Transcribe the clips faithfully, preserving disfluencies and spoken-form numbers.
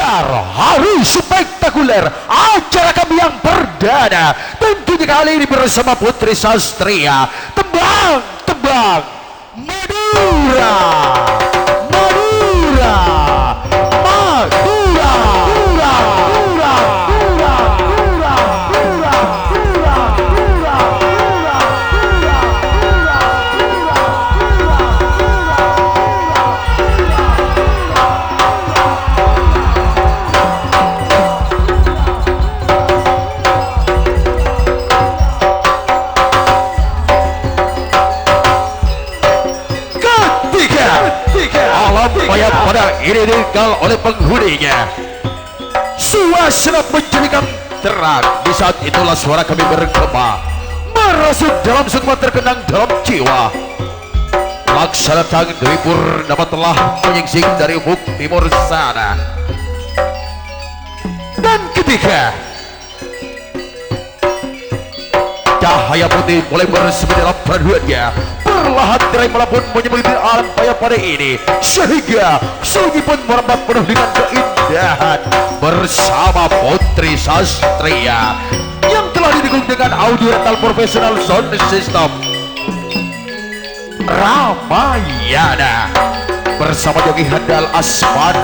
Hari spektakuler acara kami yang perdana, tentunya kali ini bersama Putri Sastria. Tembang, tembang Madura, Madura, Madura, Madura. Ketiga, alam maya pada ini ditinggal oleh penghuninya. Suasana menjadikan terang. Di saat itulah suara kami bergema, merasuk dalam sukma terkenang dalam jiwa. Laksana Tang Dewi Purnama telah menyingsing dari ufuk timur sana. Dan ketiga, cahaya putih mulai bersemi dalam peraduannya. Perlahan tirai malam pun menyelimuti alam maya pada ini, sehingga sunyi pun merempat penuh dengan keindahan. Bersama Putri Sastria yang telah didukung dengan audio rental profesional sound system Ramayana, bersama joki handal Asman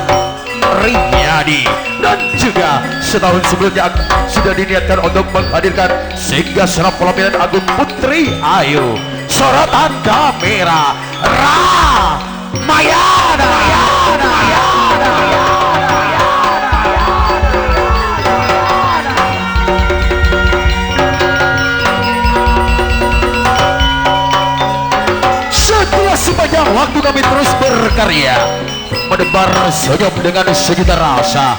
Riyadi, dan juga setahun sebelumnya sudah diniatkan untuk menghadirkan Singgasana Pelaminan Agung Putri Ayu. Sorotan kamera, Ramayana. Setelah sepanjang waktu kami terus berkarya, menebar senyum dengan sejuta rasa,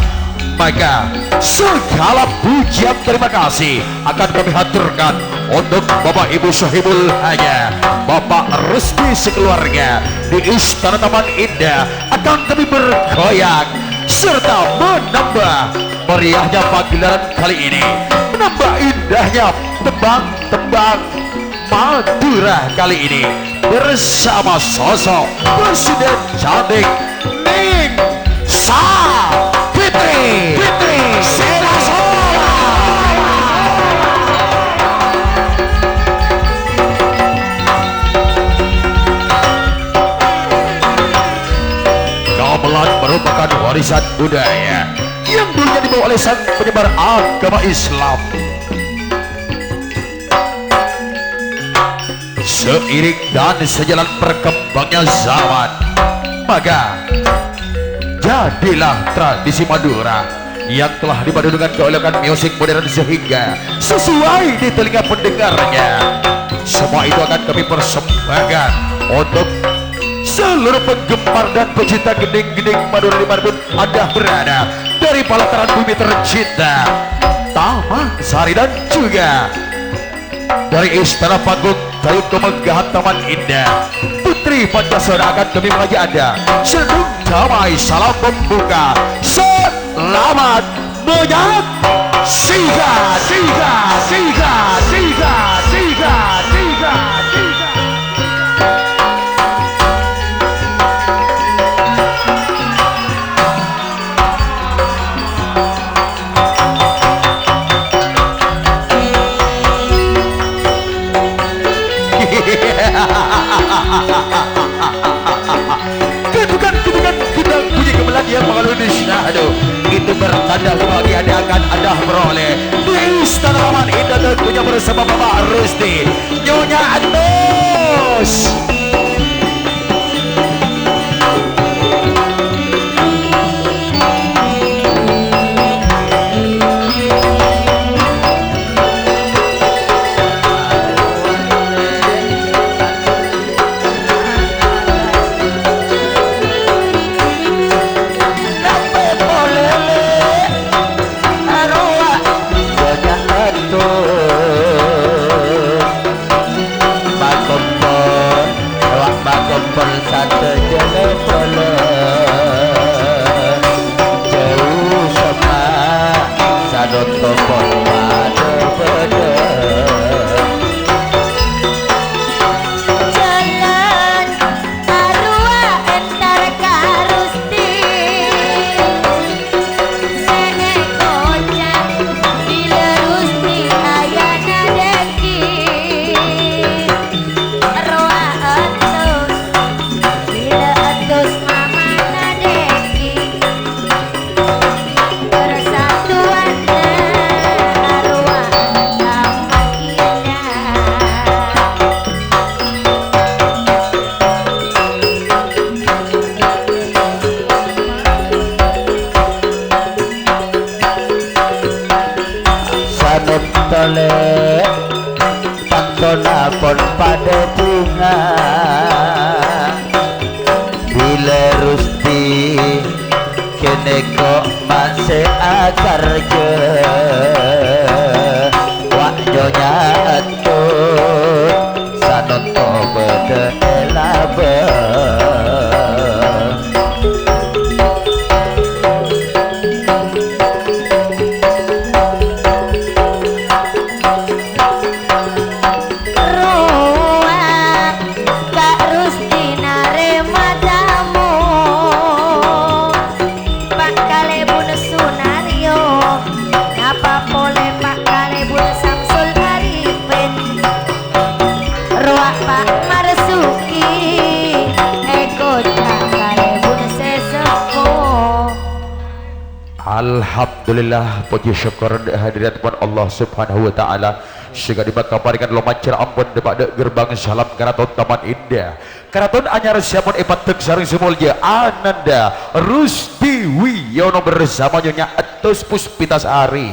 maka segala pujian terima kasih akan kami haturkan untuk Bapak Ibu Sohibul Hajah, Bapak Rusdi sekeluarga di Istana Taman Indah akan kami bergoyang serta menambah meriahnya pagelaran kali ini, menambah indahnya tembang-tembang Madura kali ini bersama sosok Presiden cantik Ning Sa Fitri. Fitri Selasola. Gamelan merupakan warisan budaya yang dulunya dibawa oleh sang penyebar agama Islam. Seiring dan sejalan berkembangnya zaman, maka jadilah tradisi Madura yang telah dipadu dengan keelokan musik modern sehingga sesuai di telinga pendengarnya. Semua itu akan kami persembahkan untuk seluruh penggemar dan pecinta gending-gending Madura di mana pun Anda berada, dari pelataran bumi tercinta Taman Sari dan juga dari Istana Panggung Dayu Kemenggahan Taman Indah, Putri Pancasila akan demi mengajak Anda senandung damai salam pembuka. Selamat menyambut. Siga, siga, siga, siga, siga, siga, siga. Ketukan-ketukan gendang bunyi gamelan yang mengalun di syahdu. Itu bertanda kebahagiaan yang akan Anda peroleh di Istana Taman Indah, tentunya bersama Bapak Rusdi, Nyonya Anus. Lè', tantona pon padâ bhunga. Bilâ Rusti kènè' ko' ma' sè akarjâ. Wa' Nyonya Atut sanonto bâdâ è labâng. Rowa, Ka' Rusti narèma tamu. Pa' Kalèbun Sunaryo, napa polè Pa' Kalèbun Samsul Arifin. Rowa Pa' Marzuki, èkoca' Kalèbun sè seppo. Alhamdulillah, pojhi sokkor dhâ' hadiratèpon Allah Subhanahu wa Ta'ala. Sè ka'dimma kaparèngan lomancar ampon dâpa' dhâ' gerbang salam Karaton Taman Indah. Karaton anyar sè ampon èpaddhâk sareng sè molja Ananda Rusti Wiyono bersama Nyonya Atut Puspitasari.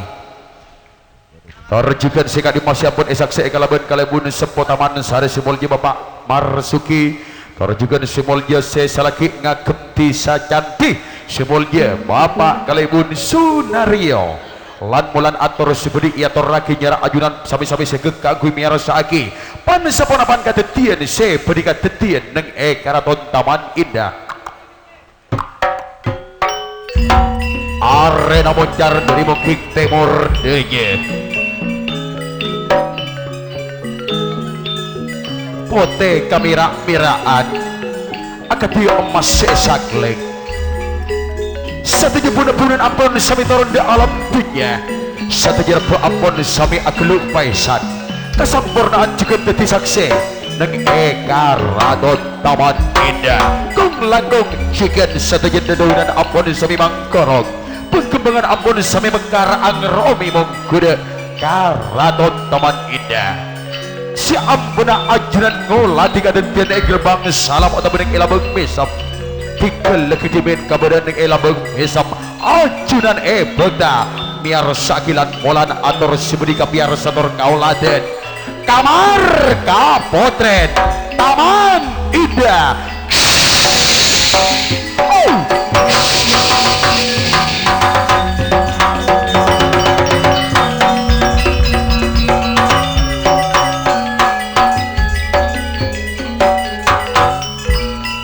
Tor jhughân sè ka'dimma sè ampon èsaksè'è kalabân kalèbun seppo taman sarè sè molja Bapa' Marzuki. Tor jhughân sè molja sè salaghi ngagem dhisa candhi sè molja Bapa' Kalèbun Sunaryo. Lan-molan ator sè bhâdhi èatorraghi nyara ajunan sami-sami sè ghâk kaangghuy mèyarsa'aghi pan-saponapan kadhâddhiyân sè bhâdhi kadhâddhiyân neng è Karaton Taman Indah. Arèna moncar dhâri mongghing tèmor dhâjâ. Potè kamèra'-mèra'an, akadhi emmas sè saklèng. Sadhâjâ bun-bunan ampon samè toron dhâ' alam dhunnya. Sadhâjâ rebbhâ ampon samè aghâllu' paèsan. Kasamporna'an jhughân dhâddhi saksè neng è Karaton Taman Indah. Kong-langkong jhughân sadhâjâ dhâdhâunan ampon samè mangkorong. Bâng-kembhângan ampon samè mekar angromè mongghu dhâ' Karaton Taman Indah. Sè amponna ajunan ngolatè kadhâddhiyân è gerbang salam otabâ neng è labâng mèsem. Dhingghâllaghi dhimèn kabâdâ'ân neng è labâng mèsem. Ajunan èbhâkta mèyarsa'aghi lan-molan ator sè bhâdhi kapèyarsa tor kaoladhân. Kamar Kapotrèn Taman Indah. Oh.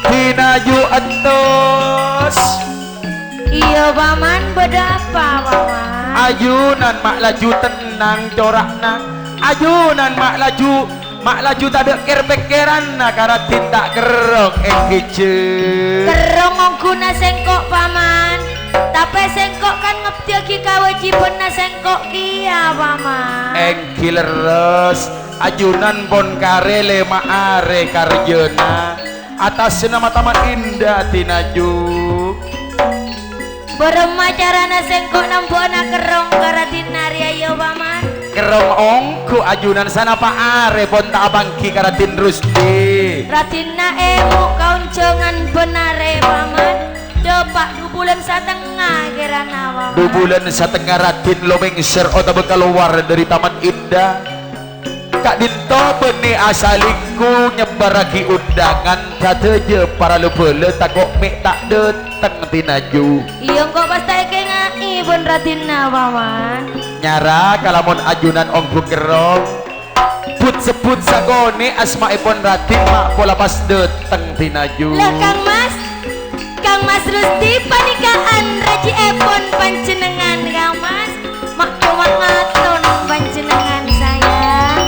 Dinaju entos. Iyâ, Paman, bâdâ apa, Paman? Ajunan ma' laju tennang cora'na. Ajunan ma' laju, ma' laju tadâ' kèr-pèkkèranna ka raddhin ta' kerrong èngghi, Jhâng. Kerrong ongghuna sèngko', Paman. Tapè sèngko' kan ngabdiyâghi kawâjibhânna sèngko' kèya, Paman. Èngghi lerres, ajunan pon karè lèma arè karjâna. Atasna ma' Taman Indah, Dinaju. Bârâmma carana sèngko' nambhu'âna kerrong ka raddhinna rèya, yâ, Paman? Kerrong ongghu ajunan sanapa arè pon ta' apangghi ka Raddhin Rusti. Raddhinna èmo' ka onjhângan bân arè, Paman. Dâpa' du bulân satengnga kèrana, Paman. Du bulân satengnga raddhin lo mèngsèr otabâ kalowar dhâri Taman Indah. Ka'dinto bânnè asalènggu nyèbbhârraghi undangan, sadhâjâ parlo bhâlâ tako' mè' ta' dâteng, Dinaju. Iyâ, engko' pas ta' èkèngaè bân raddhinna, Paman. Nyara kalamon ajunan ongghu kerrong, but-sebbhut sakonè' asmaèpon raddhin ma' pola pas dâteng, Dinaju. Lah, Kang Mas, Kang Mas Rusti panèka anrajhièpon panjhennengngan, Kang Mas. Ma' coma ngaton panjhennengngan, sayang.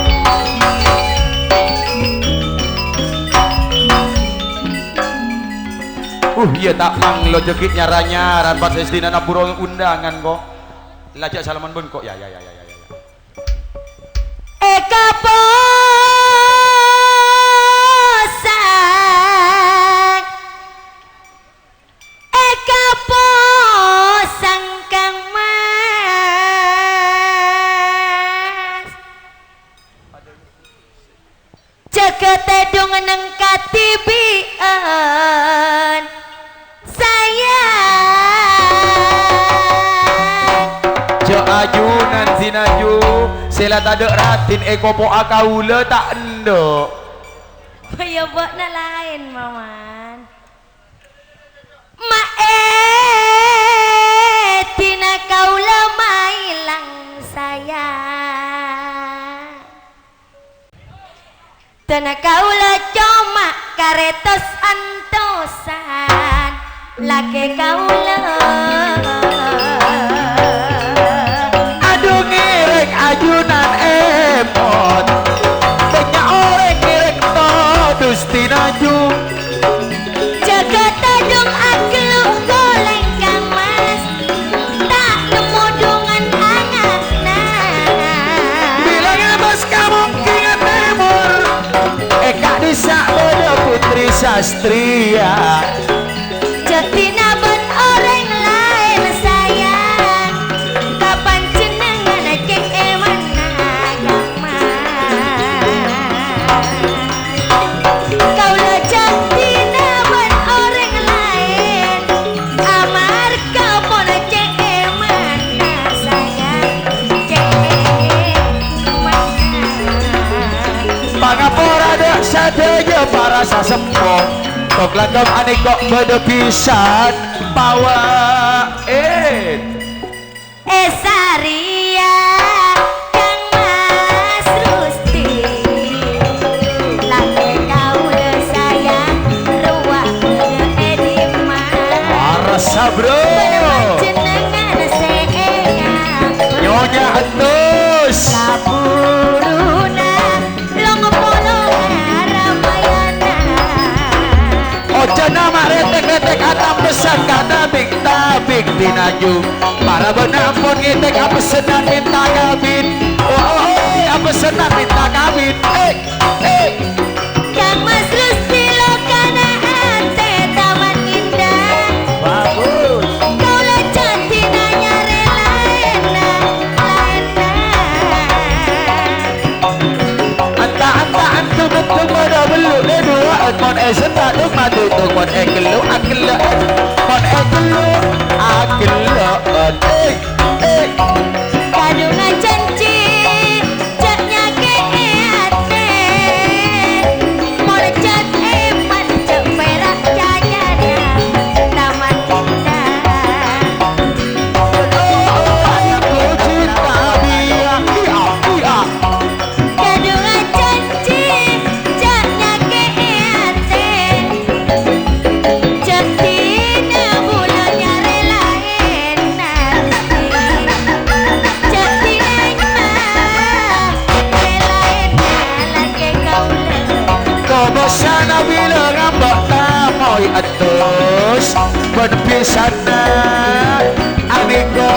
Uh, iyâ, ta' manglo jâghi' nyara-nyara, pas èsdhina nabur undangan, ko'. Lajâ' salaman bân, ko'. Ya, ya, ya, ya, ya, ya. Èkaposang, èkaposang Kang Mas. Jâgâ tèdhung neng kadhibi'ân. Sayang. Jâ' ajunan Dinaju, Tèla tadâ' radin èkopo'a kaulâ ta' endâ'. Bâ, iyâ bâ'na laèn, Maman. Ma' èdina kaulâ maèlang sayang. Dâna kaulâ coma karè tos-antosan lakè kaulâ. Adu ngèrèng ajunan èmot, bânnya' orèng ngèrèng todus tinaju. Jâgâ tadung agellu' golèng Kang Mas, ta' nemmo dhungan ana'na. Bilâ ngabâs ka mongkèngnga tèmor, è ka'dissa' bâdâ Putri Sastria. Jâdina bân orèng laèn sayang, ka panjhennengngan cè' èmanna Kang Mas. Kaulâ jâdina bân orèng laèn, amarghâ pon cè' èmanna sayang, cè' èmanna. Pangapora dâ' sadhâjâ para sasempo, tok langgam anèko bâdâ bhisan pawa'èn. È sarèya Kang Mas Rusti, lakè kaulâ sayang rowa bâdâ è dimma. Arassa, Bro. Bân panjhennengngan sè ènga'. Nyonya Entus. Saburuna long-polong ramayana. Ojâna ma' rètèk-rètèk atampesan ka tabing-tabing tinaju. Para bâna ampon ngètèk apessenan mènta kabin. Oh, oh, oh, apessenan mènta kabin. Eh, eh. Kang Mas Rusti lokana atè Taman Indah. Bagus. Kaulâ jâdina nyarè laènna, laènna. Anta-anta antum-antum bâdâ bellu' lè duwâ'ân, mon èsetta' tung-matung, mon ègellu' agellu'ân, mon ègellu' agellu'ân. Eh, eh. Kadhungan jhânjhi jhâ' nyakè'è atè, mon jhât èman jhâ' pèra' cacana Taman Indah. Kadhungan jhânjhi jhâ' nyakè'è atè. Jhâdina bulâ nyarè laènna. Jhâdina nyemma è laènna lakè kaulâ. Kobâsana bilâ ngambâ' tamoy Entus bân bhisanna anèko.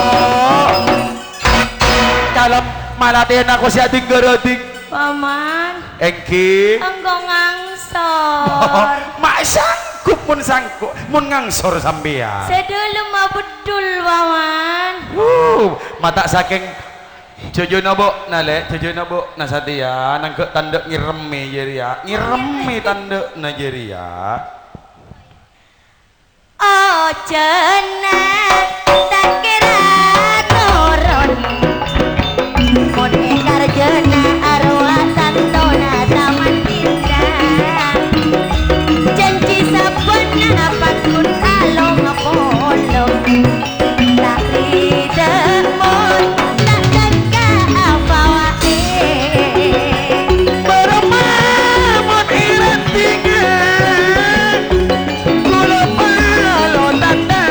Kalem malatèna ko sè adhing ghârâdhing. Paman. Èngghi. Engko' ngangsor. Ma' sanggup mon sanggup, mon ngangsor sampèyan. Sadhâlem abeddhul, Paman. Wuh, mata sakèng jhujhuna bu', na, Lè', jhujhuna bu', na satèya, nangghâ' tandhâ' ngèrèmmè jârèya. Ngèrèmmè tandhâ'na jârèya. Ojhâna ta' kèra toron, mon è karjâna arowa tantona Taman Indah. Jhânjhi sabbhânna pagghun along-polong, ta' rèdhâ mon ta' jâgâ apa-awa'è. Bârâmma mon èrèntingan. Kaulâ palo tandhâ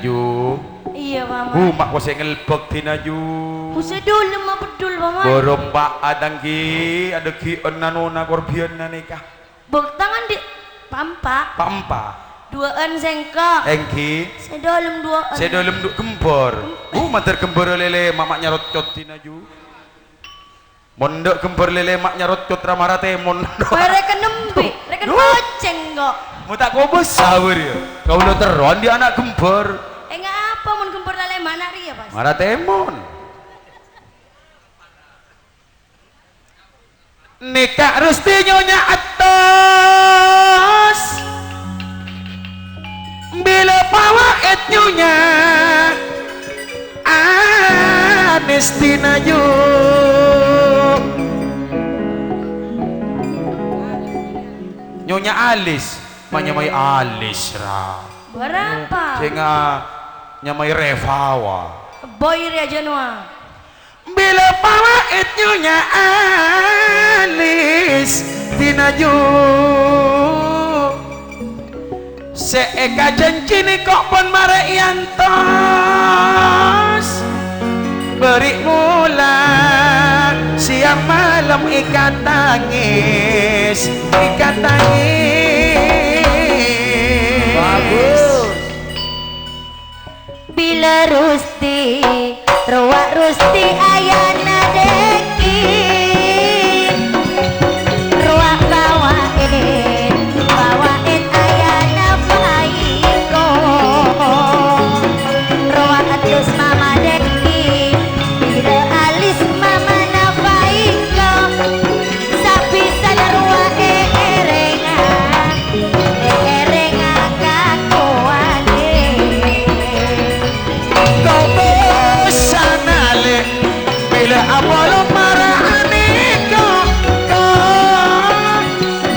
Ju. Iyâ, Paman. Bu, ma' kosè ngelbek dina, Ju. Bu, sè dhâlem ma' peddhul, Paman. Bârâmpa atanggi, adâggi'ân nanona korbhiyânna nèka. Buktangan di' pampa. Pampa. Duwâ'ân sèngko'. Èngghi. Sè dhâlem duwâ'ân. Sè dhâlem du-, ghembhâr. Bu, mandhâr ghembhârrâ lèlè, ma' ma' nyarotcot dina, Ju. Mon dâ' ghembhâr lèlè ma' nyarotcot ra mara tèmon. Wah, rèken embi', rèken Duh. Pocèng kok. Mon ta' kobâsa bâriyâ. Kaulâ terro andi' ana' ghembhâr. Enga' apa mon ghembhâr lalè' ma' na' rèya, Pas? Mara tèmon. Nèka Rusti Nyonya Atos. Bilâ pawa'et Nyonya Anis dina, Ju. Nyonya Alis, ma' nyamaè Alis, ra. Bârâmpa? Sè nga-, nyamaè Reva, wa. Boy rèya jân, wa. Bilâ pawa'et Nyonya Alis dina, Ju. Sè èkajhânjhi nèko pon marè èantos. Bâri' mola siang malem èkatangis, èkatangis. Bagus. Bilâ Rusti, rowa Rusti ayana dhâggi'. Rowa pawa'et, pawa'et ayana Faiko. Rowa atus mama dhâggi', bilâ alis mamana Faiko. Sabisana rowa èèrènga, èèrènga kakowadhân. Kobâsana lè', bilâ apolong mara anèka, ka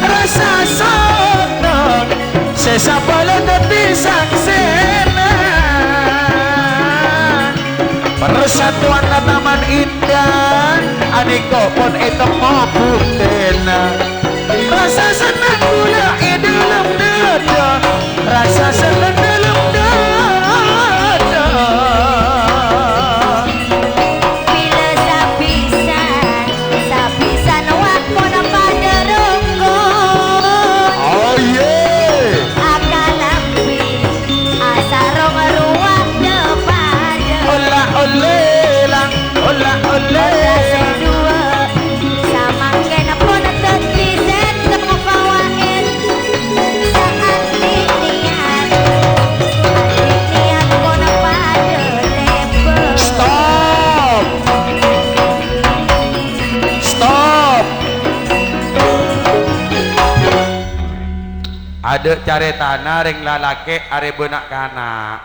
rasa senneng, sè sabâlâ dhâddhi sangsèna. Persatuanna Taman Indah, anèka pon ètemmo buktèna. Rasa senneng ghulâ è dhâlem dâdâ, rasa senneng dhâlem dâdâ. Bilâ sabisana, sabisana wa' pon padâ rokon. Oh, iyâ. Akalambhi, asarong rowa dâ-padâ. Ola ollè lang, ola ollè lang. Ola sè duwâ', samangkèn pon dhâddhi sèttong fawaid. Saandi' niyat, andi' niyat pon padâ tèmbhâng. Stop. Stop. Adâ' carètana rèng lalakè' arè bâna' kana'.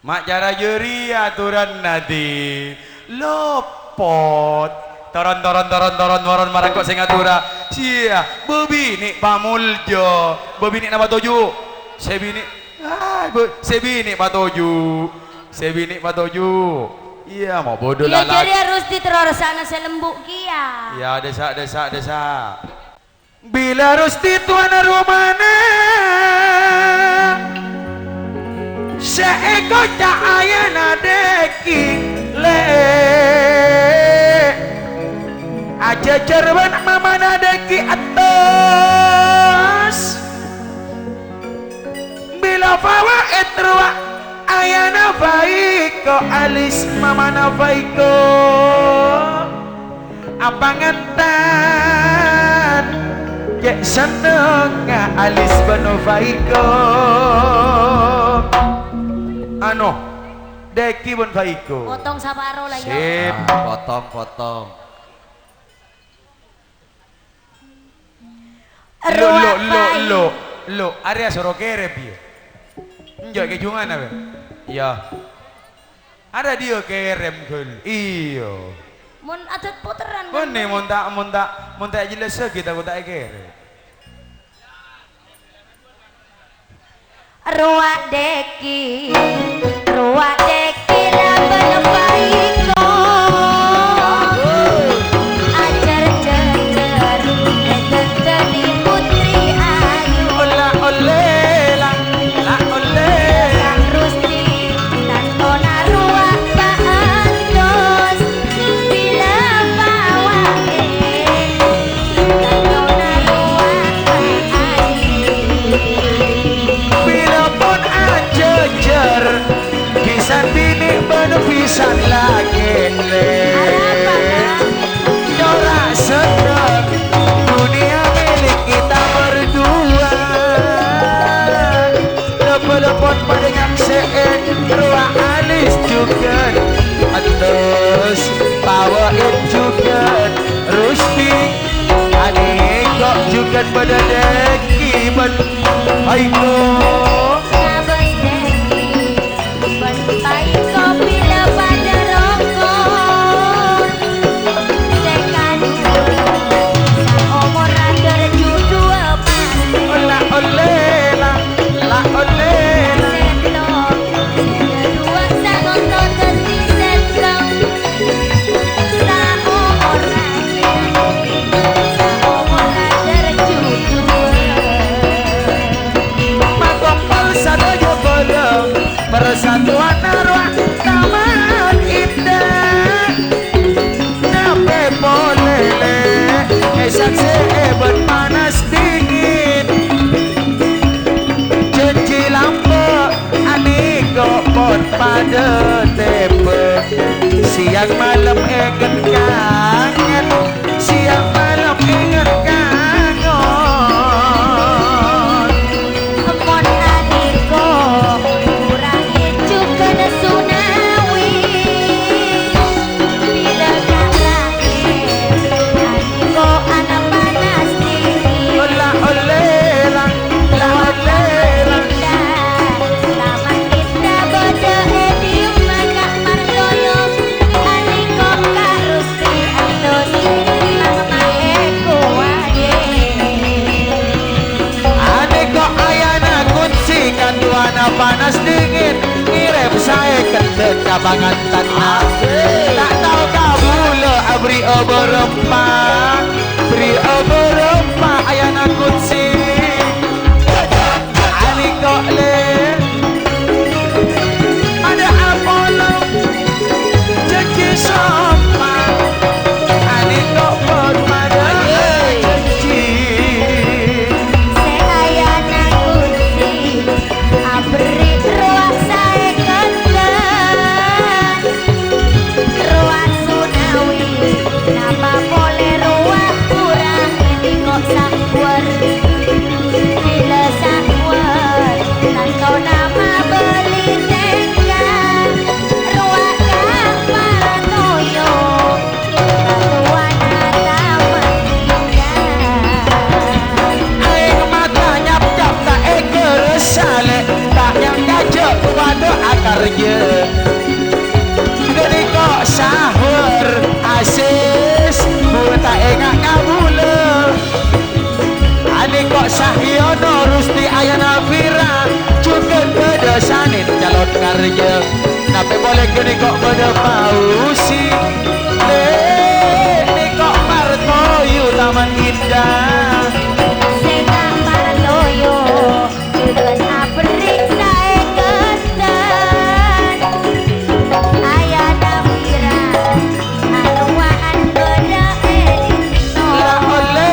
Ma' cara jârèya aturanna, Di. Lopot. Toron, toron, toron, toron, toron, marangko' sè ngatora. Siya, bâbinè' pamolja. Bâbinè'na patoju'. Sè binè', ah, bâ-, sè binè' patoju'. Sè binè' patoju'. Iyâ, ma' bâdâ lalakè'. Iyâ, jârèya Rusti terro rassana sè lembu' kèya. Iyâ, dessa', dessa', dessa'. Bilâ Rusti towana romana sè èkoca' ayana dhâggi' lè', ajhâjhâr bân mamana dhâggi' attos. Bilâ fawaid rowa ayana Faiko, alis mamana Faiko. Apa ngantan cè' sennengnga alis bân Faiko. Ano, dhâggi' bân Faiko. Potong saparo la, yâ. Sip. Ah, potong, potong. Lo, lo, lo, lo, lo. Arèya soro kèrèm, iyâ. Enjâ' kè jungana, bâ. Iyâ. Arèya dhiyâ kèrèm, ghâl. Iyâ. Mon adat puteran, kan? Mon ta', mon ta', mon ta' èjellessaghi, tako' ta' èkèrèm. Rowa dhâggi', rowa dhâggi' labân Faiko. Ajhâr-jhâjhâr, dhâddhi putri ayu. Ola ollè la, la ollè. Sang Rusti Binè' bân bhisan lakè', lè'. Arapa, Kak? Nyora senneng, dunia milik kita berdua. Lè-bâlâ pon padâ nyaksè'è, rowa alis jhughân. Entos, pawa'in jhughân. Rusti, anèko jhughân padâ dâgghi' bân Haiko. Ngabâs dâgghi'. Bân paèko bilâ padâ rokon. Sè kadhuwâ, saomoran dârjhu duwâ pastè. La ollè, la, la ollè, la. Sèttong, sè kadhuwâ sanonto dâddhi sèttong. Saomoran, saomoran dârjhu duwâ. Makompol sadhâjâ bâlâ. Persatuan Arwah Taman Indah. Napè polè, lè', èsaksè'è bân panas dingin. Janji lambâ', anèko pon padâ tèbâ. Siang malem èngen kangen. Siang malem èngen kangon. Mon anèko, korangè jhughân sunawi. Bilâ ka' lakè', anèko ana' panas dingin. Ollè, ollè, la, la, ollè, la. Taman Indah bâdâ è dimma, Kak Martoyo? Anèko ka' Rusti entos, mang maè kowajè. Anèko ayana kunsi katowana panas dingin, ngèrèm saè keddhâ' ka pangantanna. Ta' tao kabulâ aberri' obâ rempa, berri' obâ rempa ayana kunsi. Anèko lè, padâ apolong, janji sompa. Anèko pon padâ janji. Sè ayana kunsi, aberri' rowa saèkkeddhân. Rowa sunawi, napa polè rowa kurang, anèko sahwâr. Bilâ sahwâr, tantona mabâli tèngka. Rowa ka' Partoyo, katowana Taman Indah. Aèng mata nyap-nyap ta' èghârâs salè, ta' nyangka jhâ' padâ akarjâ. Ghânèko sahwâr asis, buwâ ta' enga' kabulâ. Anèko Sahyono, Rusti, ayana Fira, jhughân bâdâ Sanin calon karjâ. Napè polè ghânèko bâdâ Fauzi, lè', nèko Partoyo Taman Indah. Sènga' Partoyo. Jhughân aberri' saèkkeddhân. Ayana Fira, arowa'an bâdâ è dinto. La ollè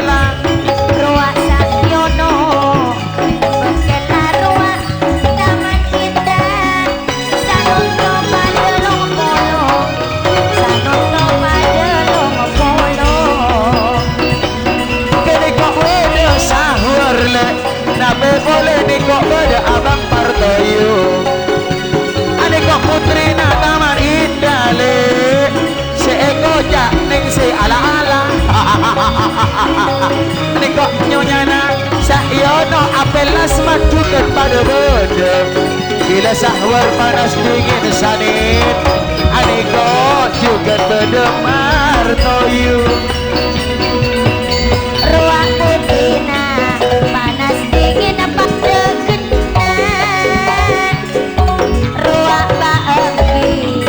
la. Rowa Sahyono, bengkèlla rowa Taman Indah. Sanonto padâ long polo, sanonto padâ long polo. Ghânèko bâdâ sahwâr, lè'. Napè polè nèko bâdâ Abang Partoyo. Anèko putrina Taman Indah, lè'. Sè èkoca' nèng sè ala-ala. Nèko nyonyana Sahyono, Apel Lasmat jhughân padâ bâdâ. Bilâ sahwâr panas dingin Sanin, anèko jhughân bâdâ Martoyo. Rowa putrina panas dingin padâ ghenna. Rowa bâ'ânggi,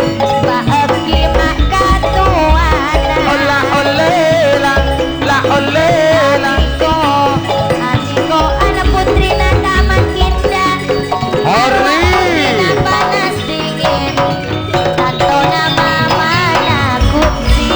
bâ'ânggi ma' katowana. Ollè, ollè la, la ollè la. Anèko, anèko ana' putrina Taman Indah. Ori. Rowa putrina panas dingin, tantona mamana kunsi.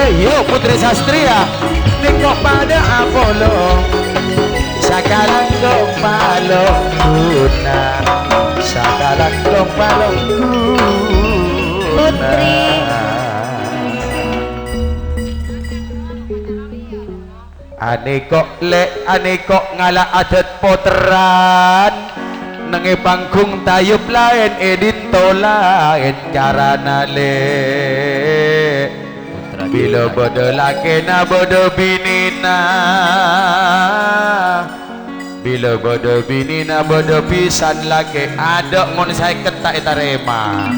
Ayo, Putri Sastria. Nèko padâ apolong. Sakalangkong palongguna. Sakalangkong palongguna. Putri. Anèko lè', anèko ngala' adât potteran. Neng è panggung tayep laèn, è dinto laèn carana lè'. Bilâ bâdâ lakèna, bâdâ binèna. Bilâ bâdâ binèna, bâdâ bhisan lakè'. Adâ' mon saèket ta' ètarèma.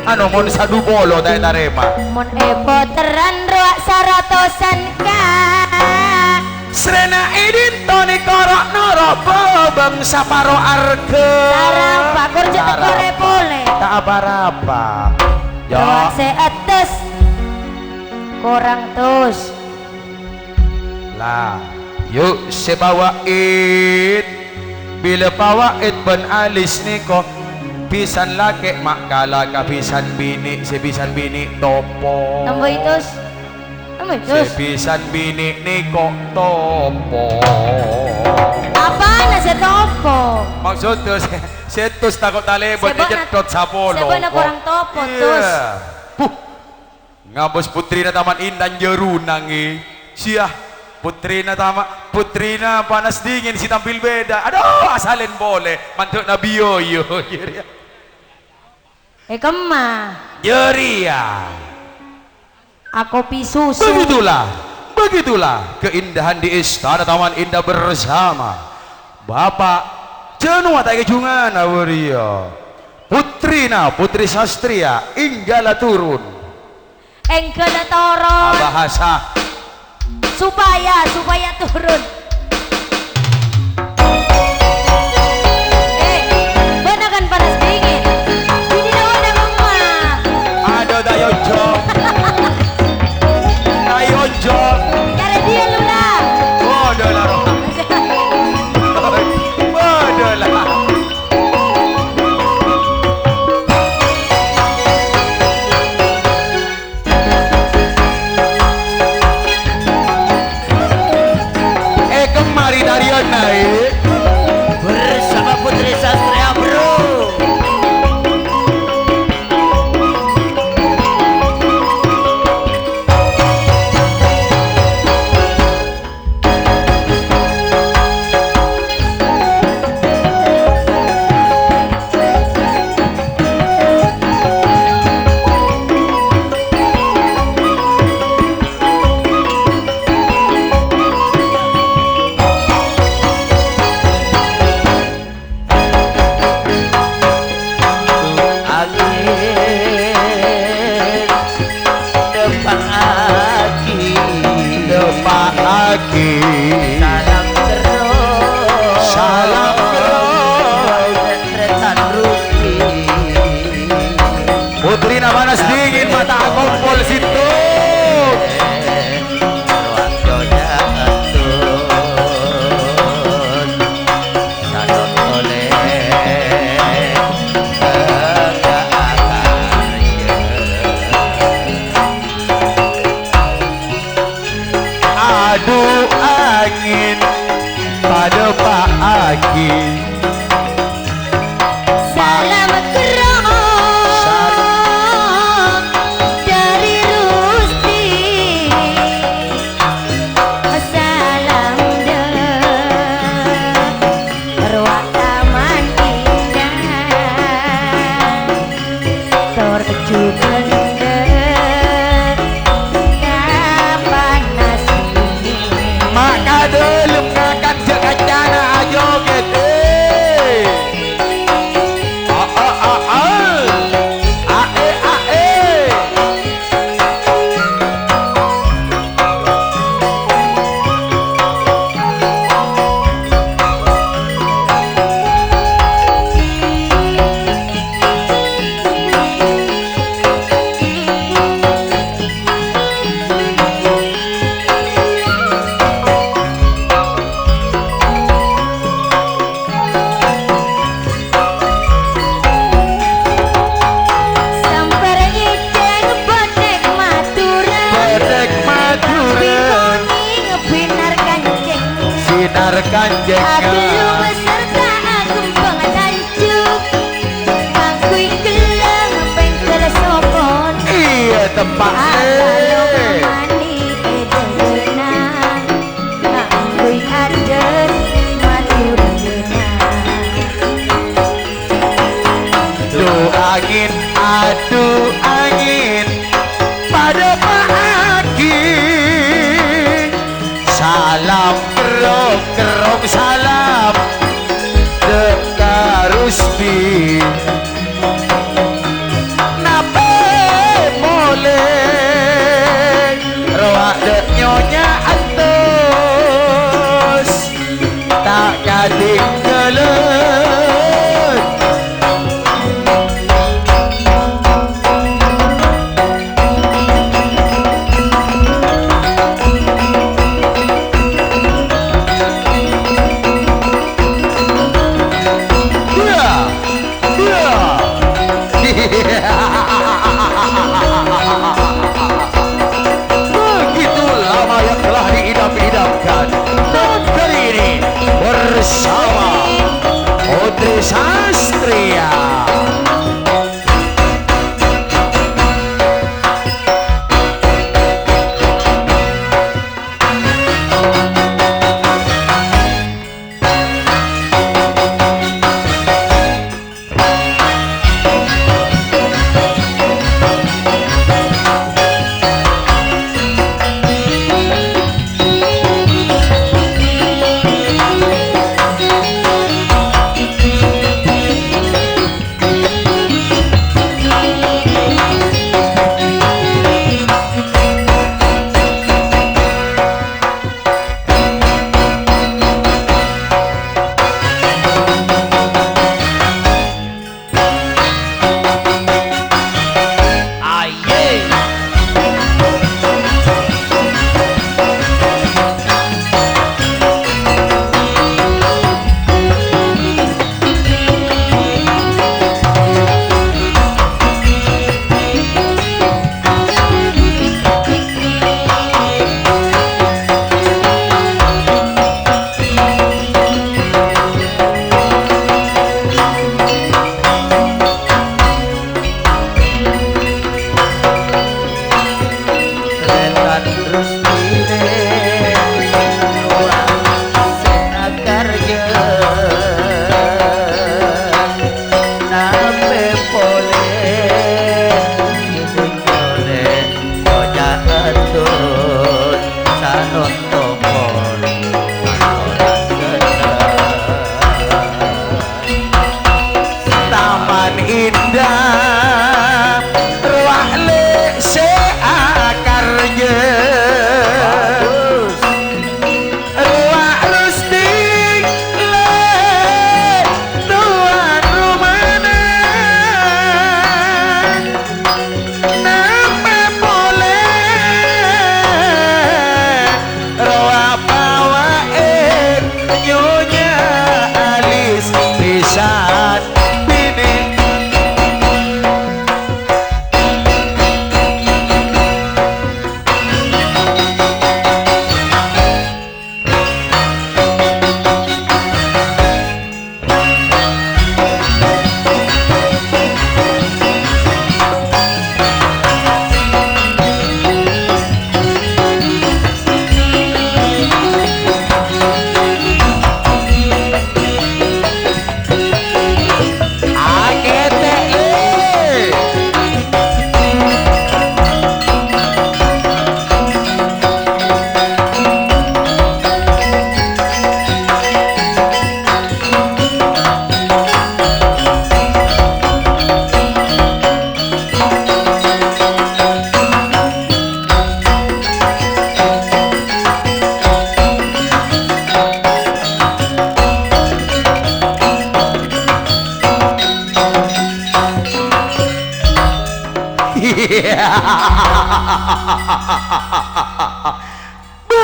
Anu, mon sadu polo ta' ètarèma. Mon è potteran rowa saratosan, Ka'. Srèna è dinto nèko ro'-noro' bâbâng saparo arghâ. Tarapa, kor jhâ' Ta' tekor è arapa. Polè. Ta' apa-rapa. Yo. Rowa sè atas. Korang tos. La, yu' sè pawa'it. Bilâ pawa'it bân alis nèko, bhisan lakè' ma' kala ka bhisan binè', sè bhisan binè' topo. Tambâi tos. Tambâi Sè tos. Bhisan binè' nèko topo. Apana sè topo? Maksud tos, sè tos tako' talèbât Sè bâ'na, ècèthot sapolo. Sè bâ'na korang topo, Iya. Tos. Puh. Ngabâs puttrina Taman Indah jâruna, ngghi. Siya, puttrina Tama-, puttrina Panas Dingin sè tampil beda. Adhu, asalèn polè. Mandhâ'na biyoyo. È kemma. Jârèya. Akopi susu. Begitulah, begitulah keindahan di Istana Taman Indah bersama Bapak Januwa ta' èkajhungana bâriyâ. Puttrina, Putri Sastria, ènggala turun. Ènggala toron. Abahasa. Supaya, supaya turun. Eh, bâ'na kan panas dingin. Ini lawan apa? Ada tayo jok. Tayo jok. Cara dia lu lah. Bodoh lah, Roh. Bodoh lah. È Angèn, adu angèn, padâ pa'aghi. Salam kerrong, kerrong salam, dâ' ka Rusdi. Napè polè, rowa dâ' Nyonya Antos. Ta' katinggalan. Iya. Iya. Begitu lama yang telah diidam-idamkan. Dan kali ini bersama Putri Sastria. Rètan Rustine, rowa sè akarja. Napè polè, ngèdhing polè, oca' atur, sanonto pon, atora seneng. Taman Indah, rowa lè' sè akarja. Bagus. Rowa Rusdi lè' towan romana. Napè polè rowa pawa'è Nyonya alis pèsan binè.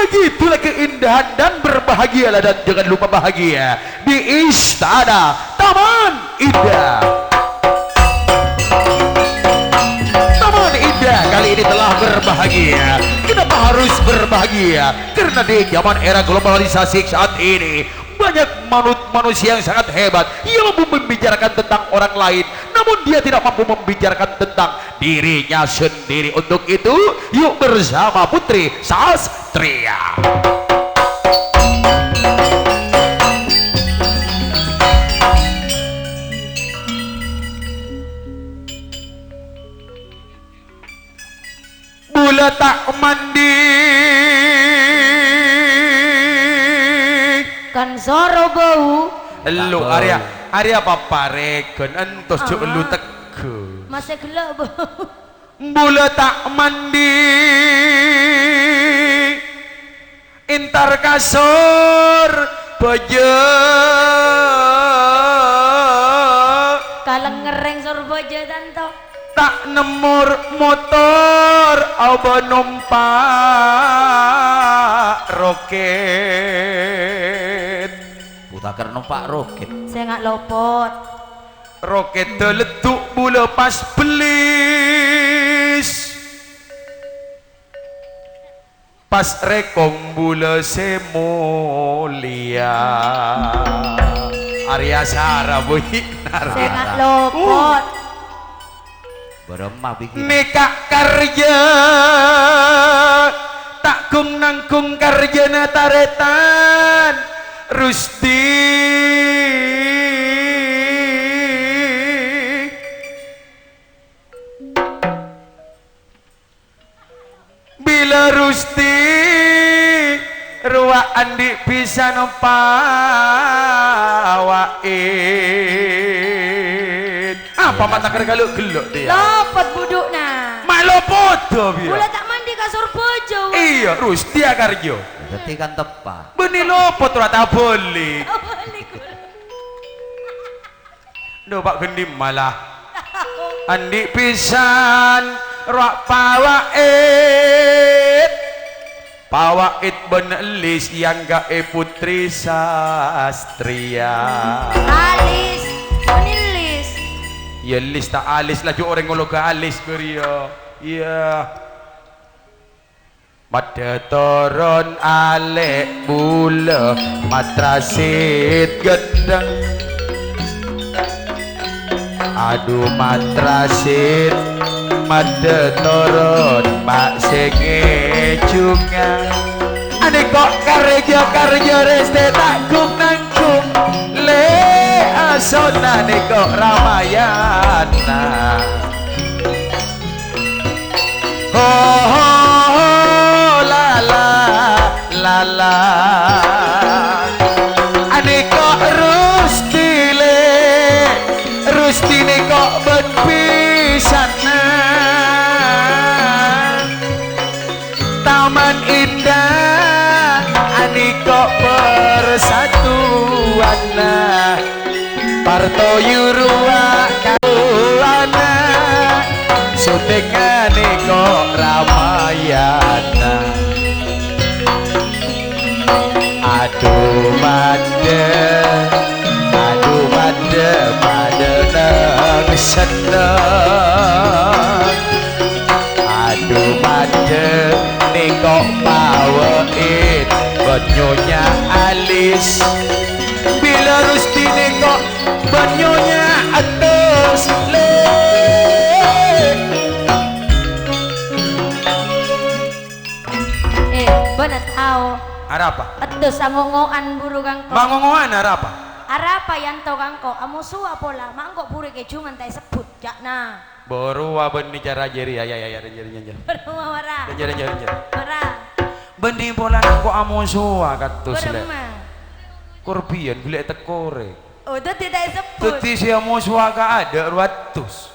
Begitulah keindahan dan berbahagialah dan jangan lupa bahagia di Istana Taman Indah. Taman Indah kali ini telah berbahagia. Kenapa harus berbahagia? Karena di zaman era globalisasi saat ini, banyak manu-, manusia yang sangat hebat. Ia mampu membicarakan tentang orang lain, namun dia tidak mampu membicarakan tentang dirinya sendiri. Untuk itu, yuk bersama Putri Sastria. Bulâ ta' mandi. Kan soro bâu. Ellu, arèya, arèya paparèghân, entos jhâ' ellu tegghâ. Masè ghellâ' bâu. Bulâ ta' mandi. Entar ka Sorbhâjâ. Kalèng ngerrèng Sorbhâjâ, tanto. Ta' nemmo motor abâ nompa' rokèt. Bhutagher nompa' rokèt. Sènga' lopot. Rokèt leddu bulâ pas bellis. Pas rèkong bulâ sè molèya. Arèya sara, Bu, narèya. Sènga' lopot. Bârâmma bikina. Nèka karjâ, ta' ghung-nangghung karjâna tarètan Rusdi. Bilâ Rusdi rowa andi' bhisan pawa'it. Apa ma' ta' kèra ghellâ'-ghellâ' tèya? Lopot budhu'na. Ma' lopot, biyâ. Bulâ ta' mandi ka Sorbhâjâ, wah. Iyâ, Rusdi akarjâ. Dhâddhi kan teppa'. Bânnè lopot rowa ta' abâli. Abâli, Guru. Dhu, Pa' Gendhi mala. Andi' bhisan rowa pawa'it. Pawa'it bân ellis èangghâ'è putri sastrèya. Alis, bân ellis. Iyâ, ellis ta' alis, laju orèng ngolok alis bâriyâ. Iyâ. Maddhâ toron alè' bulâ, matrasit ghâddhâng. Adhu, matrasit, maddhâ toron, ma' sè ngèjhunga. Anèko' karjâ-karjâ rèstè ta' ghung-nangghung, lè' asonna nèko' Ramayana. Ho, ho, ho, la, la, la, la. Anèko' Rusdi, lè', Rusdi nèko' bân bhisanna. Taman Indah, anèko' parsatuanna. Parto Yurwa kaduwana, sutingnga nèko' Ramayana. Adhu maddhâ, adhu maddhâ, maddhâ neng senneng. Adhu maddhâ nèko' pawa'it, bân nyonya alis. Bilâ Rusdi nèko' bân nyonya eddhus, lè'. Eh, bâ'na tao. Arapa? Eddhus ango-ngo'an buru ka engko'. Ma' ngo-ngo'an arapa? Arapa yanto ka engko'? Amosowa pola, ma' engko' buru èkèjhungan ta' èsebbhut, ca'na. Bâruwâ bânnè cara jârèya, ya, ya, ya, rènjâ, rènjâ, rènjâ. Bâruwâ mara. Rènjâ, rènjâ, rènjâ. Mara. Bânnè polana engko' amosowa katos, lè'. Bârâmma? Korbiyân ghellâ' ètekkorè. Oh, dhâddhi ta' èsebbhut. Dhâddhi sè amosowa ka adâ' rowa eddhus.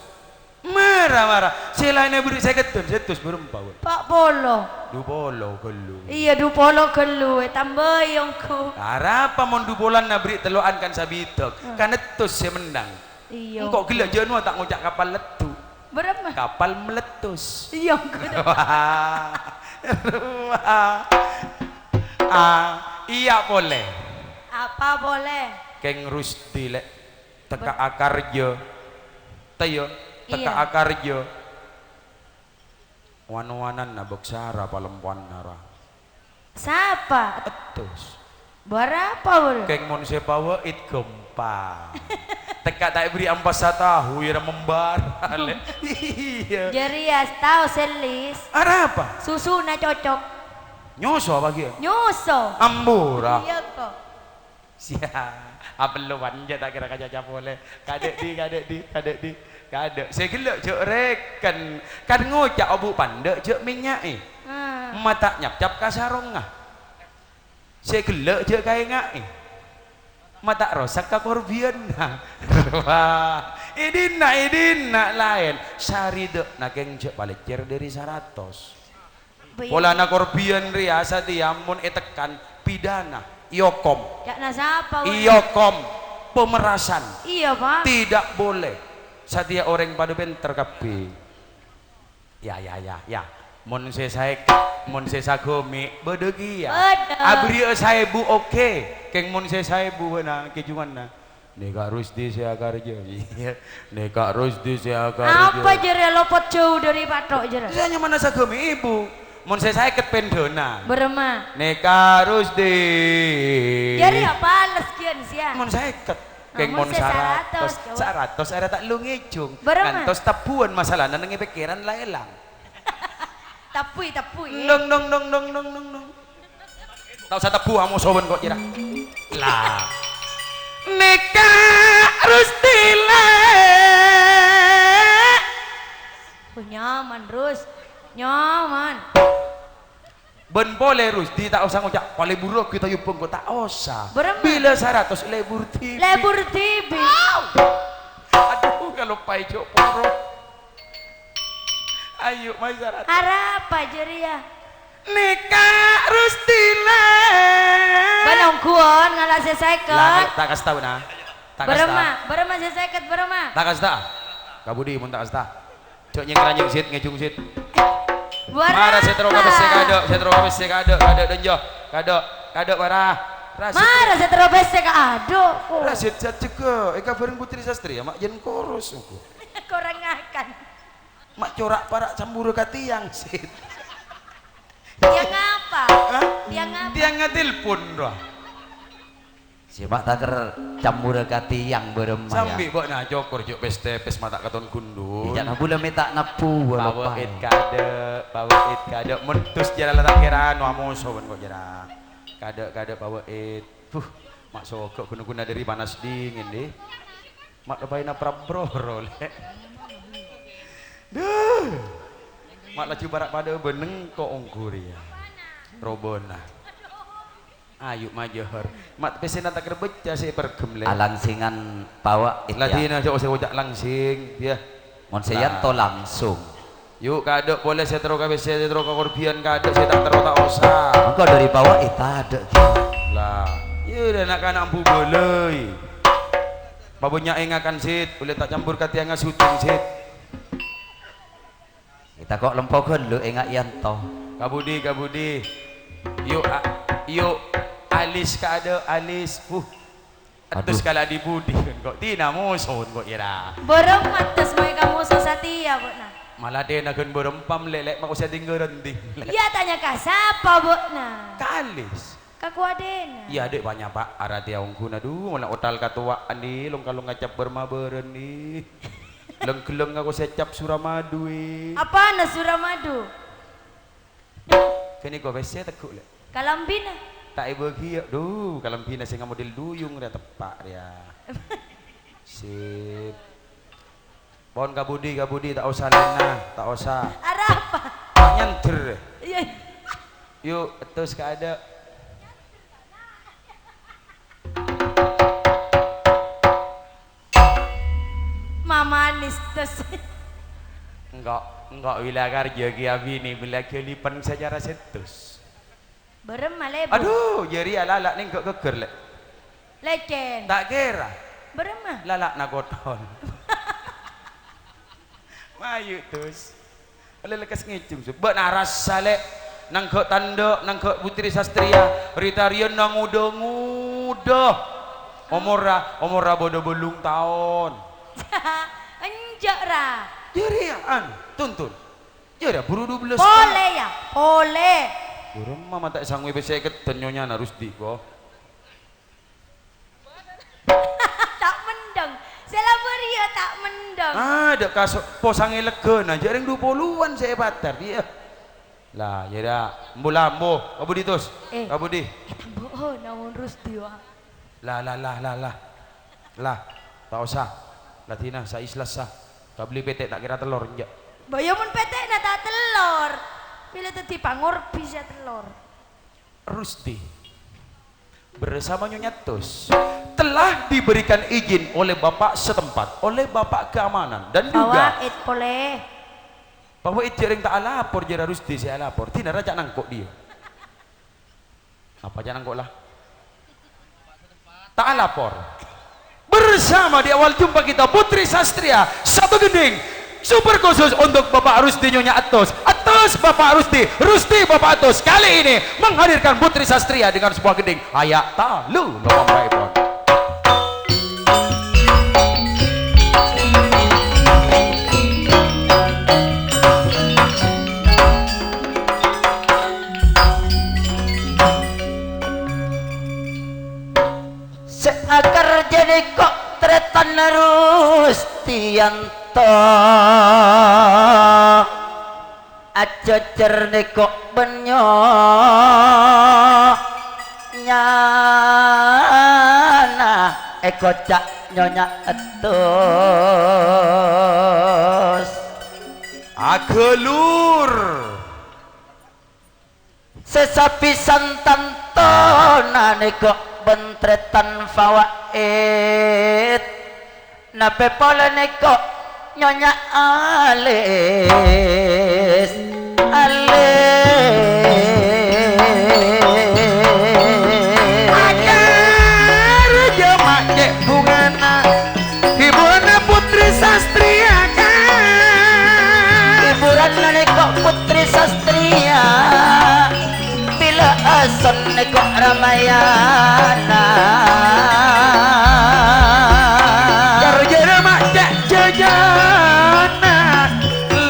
Mara, mara. Sè laènna bâri' sèket dân, sèddhus bârâmpa, wè? Pa' polo. Dhu polo ghâllu. Iyâ, dhu polo ghâllu, ètambâi ongghu. Arapa mon dhu polana bâri' tello'an kan sabidhâk? Hmm. Kan eddhus sè mennang. Iyâ. Engko' ghellâ' jhâ' nowa ta' ngoca' kapal leddhu. Bârâmma? Kapal meletus. Iyâ, engko'. Ah, iyâ polè. Apa polè? Kèng Rusdi, lè'. Teka akarjâ. Tèyo, teka akarjâ. Wan-wananna bâksara palempowanna ra. Sapa? Eddhus. Bârâmpa, Bur? Kèng mon sè pawa'it ghâmpang. Teka ta' èbâri' ampas satahu, yâ ra membârâ, lè'. Iyâ. Jârèya tao sè lis. Arapa? Susuna cocok. Nyoso apa ghi'? Nyoso. Ambura. Iyâ, kok. Sia, Apellowan jâ' ta' kèra kacaca polè. Kadâ' dhi, kadâ' dhi, kadâ' dhi, kadâ'. Sè ghellâ' jâ' rèken. Kan ngoca' obu' pandâ' jâ' mènnya'è. Ah. Ma' ta' nyapcap ka sarongnga. Sè ghellâ' jâ' kaènga'è. Ma' ta' rosak ka korbhiyânna. Wah, è dinna', è dinna' laèn. Saridhâ'na kèng jâ' palècèr dhâri saratos. Bâ, iyâ. Polana korbhiyân rèya satèya mon ètekkan pidana, èokom. Ca'na sapa, wè? Èokom, pemerasan. Iyâ, Pak. Tidak boleh. Satèya orèng padâ pènter kabbhi. Ya, ya, ya, ya. Mon sè saèket, mon sè saghomi', bâdâ kèya. Bâdâ. Aberri'â saèbu, oke. Kèng mon sè saèbu, bâ'na, kèjunganna. Nèka Rusdi sè akardhâ. Iyâ. Nèka Rusdi sè akardhâ. Apa jârèya lopot jâu dhâri pathok jârèya? Sè nyamana saghomi' èbu. Mon sè saèket pèndhâna. Bârâmma? Nèka Rusdi. Jârèya pales ghiân sèya. Mon saèket. Ah, kèng mon mon sè saratos. Saratos, coba. Saratos arè ta' lu ngèjung. Bârâmma? Ngantos tabbhuwân masalana neng è pèkkèran la èlang. Tabbhuy, tabbhuy. Dong, dong, dong, dong, dong, dong, dong. Ta' osa tabbhu, amoso bân ko' jârèya. Lah. Nèka Rusdi la. Oh, nyaman, Rus. Nyaman. Bân polè, Rusdi, ta' osa ngoca', "Palebur ghi' ta' yubung ko'," ta' osa. Bârâmma? Bilâ saratos lebur dhibi'. Lebur dhibi'. Au! Adhu, kaloppaè jâ' poro. Ayo, masyarakat. Arapa jârèya? Nèka Rusdi la. Bân ongghuwân ngala' sè saèket. Lah, ta' kasta, bâ'na. Ta' kasta. Bârâmma, bârâmma sè saèket, bârâmma. Ta' kasta. Kabudi, mon ta' kasta. Jâ' nyèng-ranyèng, Sid, ngèjung, Sid. Mara sè terro ka pèssè, kadâ', sè terro ka pèssè, kadâ', kadâ', dânjo. Kadâ', kadâ', mara. Ra, sè terro. Mara sè terro pèssè, kadâ'. Ra, Sid, jâ' jâgâ. Èkabhâreng Putri Sastria, ma' jân koros, engko'. Korang ngakan. Ma' cora' para' cambhurâ ka tèyang, Sid. Tèyang apa? Hah? Tèyang apa? Tèyang ngatilpon, rowa. Sè ma' ta' kèr cambhurâ ka tèyang bârâmma, ya. Sambi bâ'na cokor jâ' pès-tèpès ma' ta' katon ghundhul. Iyâ, na bulâ mè' ta' nebbhu, wâ, loppa. Pawè'it kadâ', pawè'it kadâ'. Mentus jârèya la ta' kèra anu amoso bân ko' jârèya. Kadâ', kadâ' pawè'it. Huh, ma' sogok ghun-ghuna dhâri panas dhingin, dhi. Ma' loppaè naprap broro, Lè'. Duh. Ma' laju para' padâ bân engko' ongghu rèya. Robâna. Ayu majâhâr. Ma' pèssèna ta' kèrbâcca sè èperghem, Lè'. Alangsingan pawè'it, ya. Ladina jâ' osa ngoca' langsing, yâ. Mon sè yanto langsung. Yu, kadâ' polè sè terro ka pèssè, sè terro ka korbhiyân, kadâ' sè ta' terro ta' osa. Engko' dhâri pawè'it tadâ', Ki. Lah, iyâ, na'-kana' embu bâlâi. Pabânnya'è ngakan, Sid. Ollè ta' cambhur ka tèyangnga syuting, Sid. Ètako' lempoghân, lo, enga' yanto. Kabudi, kabudi. Yu, a-, yu, alis kadâ', alis. Huh. Addhu. Addhu kala' dhi-budhi, ko' tina moso, ko' ira. Bârâmma addhu mayu ka moso satèya, bâ'na. Maladhina ghân bârâmpa, Lè', Lè', ma' osa dingghârân, dhi, Lè'. Iyâ, tanya ka sapa, bâ'na? Ka alis. Ka kowadhina. Iyâ, dhi', panyapa, arati aongghu, adhu, mola otal katowa'an, dhi, long-kalong ngacap bârâmma bârân, dhi. Leng-ghelleng ako sè cap Suramadu, è. Apana Suramadu? Ghânèka pèssè tegghu', Lè'. Kalambhina? Ta' èbâghi, yâ. Dhu, kalambhina sè ngamodel duyung rèya teppa' rèya. Sip. Pon kabudi, kabudi, ta' osa lèna, ta' osa. Arapa? Ta' nyandher. Iyâ. Yu, ettus ka adâ'. Mamanis, tus. Engko', engko' bilâ karjâ kèya binè bilâ ghâlipen sacara sèttus. Bârâmma, Lè', Bu? Adhu, jârèya lala' nèng ghâ-, ghâggâr, Lè'. Lècèn. Ta' kèra. Bârâmma? Lala'na kothon. Mayu, tus. Lè-, lekkas ngèjung, Sub. Bâ'na arassa, Lè'. Nangghâ' tandhâ, nangghâ' Putri Sastria. Ri-tarèyanna ngodâ-ngodâ. Omorra, omorra bâdâ bâllung taon. Enjâ', ra. Jârèya, an, tuntun. Jârèya buru dua belas taon. Polè, yâ, polè. Bârâmma ma' ta' sangoè pèssè sèket dhân nyonyana Rusdi, ko. Ta' mendhâng. Sè la bâriyâ ta' mendhâng. Ah, dâ' kaso-, posangè leggâna, jâ' rèng du polowan sè èpatar, iyâ. Lah, iyâ dâ'. Embu la, embu. Kabudi, tus. Eh. Kabudi. Eh, tambu, oh, naon Rusdi, wa. La, la, la, la, la. La, ta' osa. La dina, sa-ikhlas, sa. Kabelli pètè' ta' kèra tellor, enjâ'. Bâ, iyâ mon pètè'na ta' tellor. Bilâ dhâddhi pangorbhi sè tellor. Rusdi bersama Nyonya Tos telah diberikan izin oleh bapak setempat, oleh bapak keamanan, dan juga Fawaid polè. Fawaid jhâ' rèng ta' alapor, jhâ' Rusdi sè alapor. Dina ra ca' nangko' dhiyâ. Apa ca' nangko' la? Ta' alapor. Bersama di awal jumpa kita, Putri Sastria, satu gending. Super khusus untuk Bapak Rusdi, Nyonya Atos. Atos, Bapak Rusdi. Rusdi, Bapak Atos. Kali ini menghadirkan Putri Sastria dengan sebuah gending. Aya' talu, lowang baepon. Sè akarjâ nèko' tarètan Rustianto. Ajhâjhâr nèko' bân nyonyana èkoca' Nyonya Atos. Aghâlur. Sè sapisan tantona nèko' bân tarètan Fawaid. Napè polè nèko' Nyonya Alis. Alis. Acar jhâ' ma' cè' bhungana. Hiburanna Putri Sastria, Kang. Hiburanna nèko' Putri Sastria. Bilâ ason nèko' Ramayana. Karjâna ma' ca' jhâjhâna.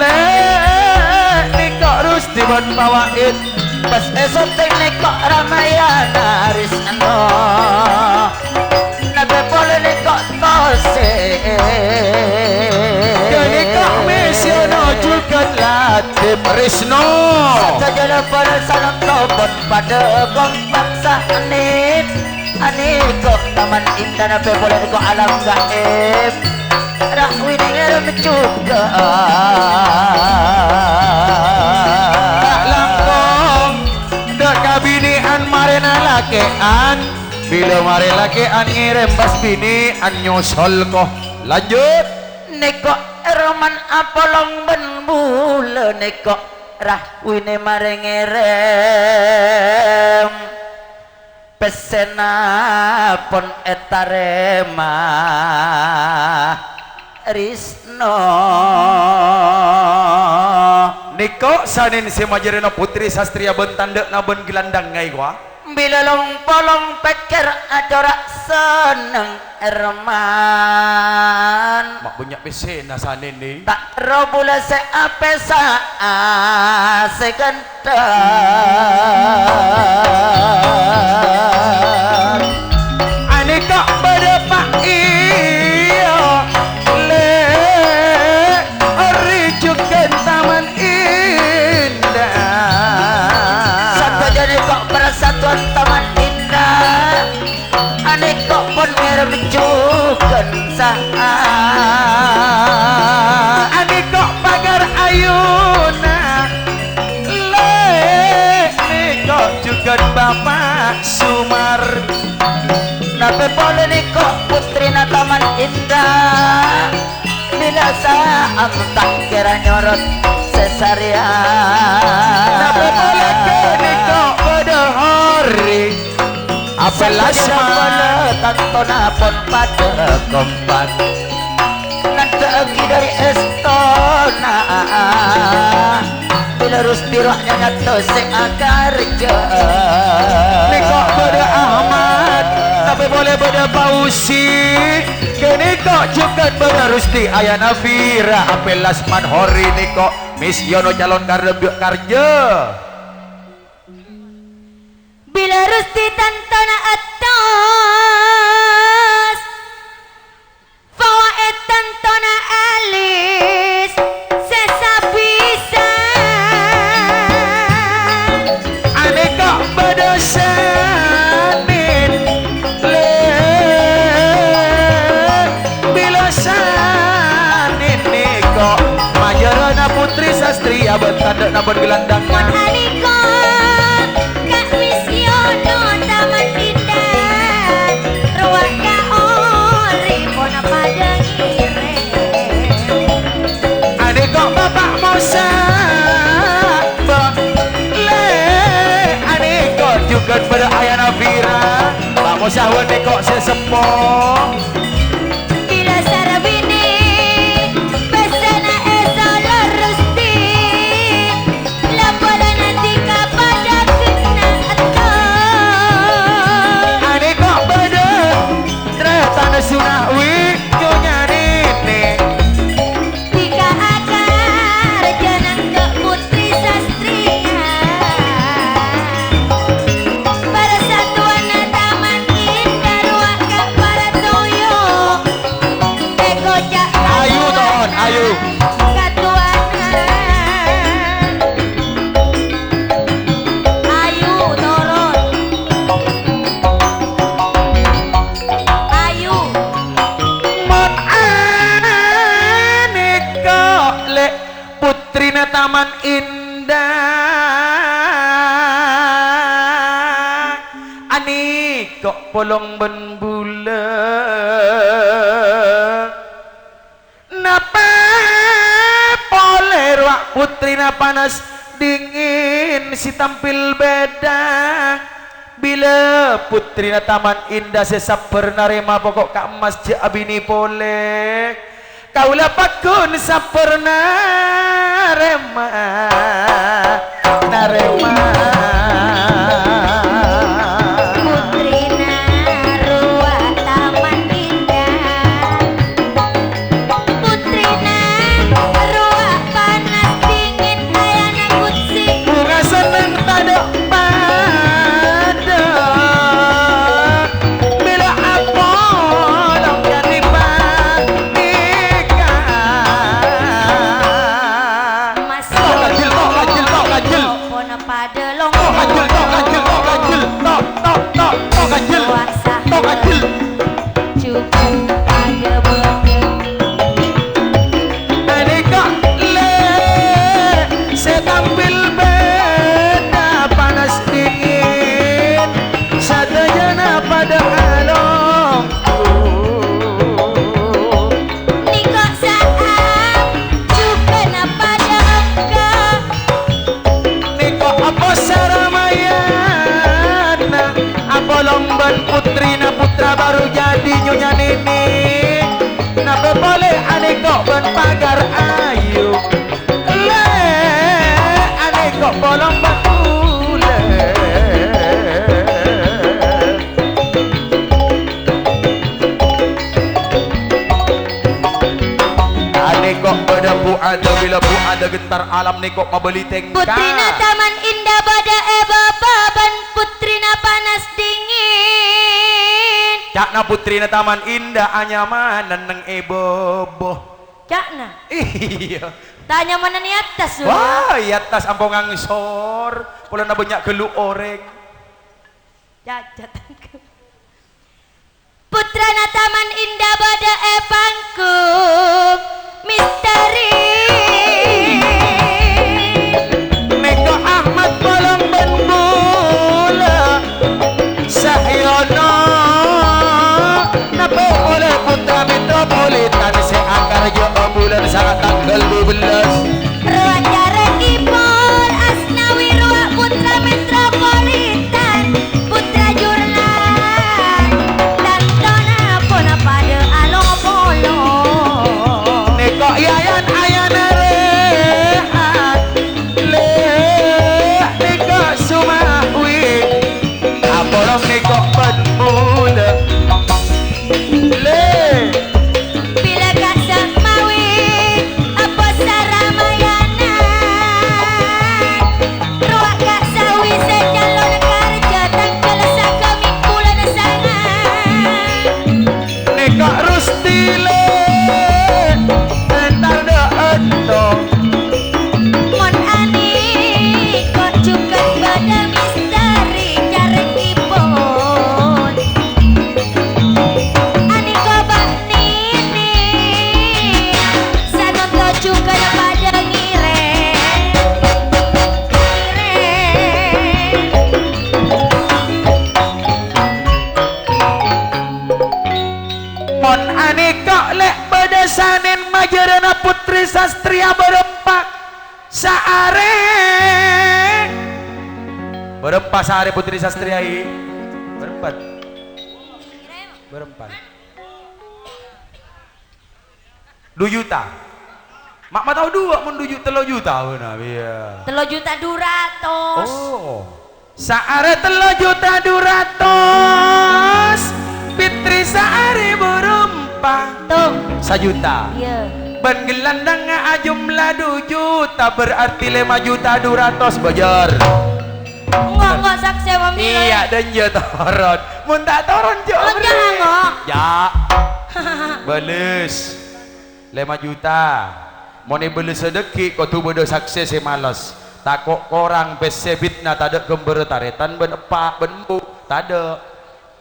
Lè' nèko' Rusdi bân Fawaid. Pas èsoteng nèko' Ramayana Risno. Napè polè nèko' Tosè. Ghânèka Mesyono jhughân Ladhip Risno. Sadhâjâna para sanonto bân padâ kompak sanèt. Anèko' Taman Indah, napè polè nèko' alam gaib. Rahwini ngèrèm jhughân. Ta' langkong, dâ' kabinè'an marèna lakè'an. Bilâ marè lakè'an ngèrèm, pas binè'an nyosol, ko. Lanjut. Nèko' roman apolong bân bulâ nèko' rahwini marè ngèrèm. Pèssèna pon ètarèma Risno. Nèko' sanèn sè majârâna Putri Sastria bân tandhâ'na bân ghelandhângnga, kowa. Bilâ long-polong pèkkèr acora' senneng, Erman. Ma' bânnya' pèssèna sanèn, nè. Ta' terro bulâ sè apèsa'a sè ghântel. Anèka bâdâ pa' iyâ, lè', orèng jhughân Taman Indah. Sadhâjâna nèko' persatuan Taman Indah. Anèko' pon ngèrèm jhughân sa'a. Anèko' pagar ayuna. Lè', nèko' jhughân Bapa' Sumar. Napè polè nèko' puttrina Taman Indah. Bilâ sa'am ta' kèra nyorot sè sarèya. Napè polè ghânèka bâdâ horè. Apèl asma. Tantona pon padâ kompak. Nandhâ'aghi dâri èstona. Bilâ Rusdi rowa nyanyato sè akarjâ. Nèko' bâdâ Ahmad, tapè polè bâdâ Fauzi. Ghânèka jhughân bâdâ Rusdi, Aya Nafira, Apel Lasman, Hori nèko', Misyono calon kardep jhughân karjâ. Bilâ Rusdi tantona attos. Fawaid tantona alis sè sapisan. Anèka bâdâ sanèn, lè', Tri Sastri abâ' tadâ' nabâ' gelandangan. Mon alèko ka Wisyono Taman Indah, rowa ka ori pona padâ ngèrèng. Anèko Bapa' Mosa, Bâ', Lè', anèko jhughân bâdâ Ayana Vira. Bapa' Mosa wâ' nèko sè seppo. Bilâ sarabinè pèssèna èsala Rusti, la polana dhika padâ kennang ètto. Anèko bâdâ Tratana Sunawi, Nyonya Nènè. Dhika akar jhâ' nangka' Putri Sastriya. Parsatuanna Taman Indah rowa ka para toyo. Èkoca' Ayu, Ton, ayu. Katowana. Ayu, toron. Ayu. Mon anèko, Lè', puttrina Taman Indah, anèko polong bân bulâ. Napa polè rowa puttrina panas dingin sè tampil bhidhâ? Bilâ puttrina Taman Indah sè sabbhâr narèma poko' ka emmas jhâ' abinè polè. Kaulâ pagghun sabbhâr narèma, narèma. Puttrina rowa Taman Indah. Puttrina rowa panas dingin ayana kucing. Bunga senneng tadâ' padâ. Bilâ apolong kadipa nèka. Mas Tok, kajil, tok, kajil, tok, kajil. Pona padâ long. Tok, kajil, tok, kajil, tok, kajil. Tok, tok, tok, tok, kajil. Tok, kajil. Cukup padâ bâdâ. Anèka lè' sè tampil bhidhâ panas dingin, sadhâjâna padâ along. Nèka sa'at jhughân padâ engghâ. Nèko apa saramayana? Apolong bân puttrina putra baru jadi Nyonya Nènè. Napa polè anèko bân pagar ayu? Lè', anèko polong bân bulâ. Anèko bâdâ bu'ada, bilâ bu'ada gentar alam nèko mabâli tèngka. Puttrina Taman Indah bâdâ è bâbâ bân puttrina panas dingin. Ca'na puttrina Taman Indah anyamanan neng è bâbâ. Ca'na? Iyâ. Ta' anyamanan è attas, Wa. Wah, è attas ampon ngangsor. Polana bânnya' ghâllu orèng. Cacat. Puttrana Taman Indah bâdâ è panggung misteri. Nèko Ahmad polong bân bulâ Sahyono. Napa polè putra metropolitan sè akarjâ bulan saat tanggal dua belas. Rowa carèk Ipol Asnawi rowa putra metropolitan. Putra Jurna, tantona pona padâ along-polong. Putri Sastria bârâmpa saarè. Bârâmpa saarè Putri Sastria, i. Bârâmpa. Bârâmpa. Du juta. Ma', ma' tao duwâ' mon du ju-, tello juta, bâna, iyâ. Tello juta du ratos. Oh. Saarè tello juta du ratos, Fitri saarè bârâmpa? Tong. Sajuta. Iyâ. Bân ghellândhângnga ajumlah du juta, berarti lèma juta du ratos, bâjâr. Enggak, enggak, saksè, Wami. Iyâ, dânjâ toron. Mon ta' toron, jhâ' Enggak, enggak. Jhâ'. Bâles. Lèma juta. Mon èbâlessa dhâggi', kodhu bâdâ saksè sè males. Tako' korang pèssè bidna, tadâ' ghâmbhârrâ tarètan bân eppa' bân embu'. Tadâ'.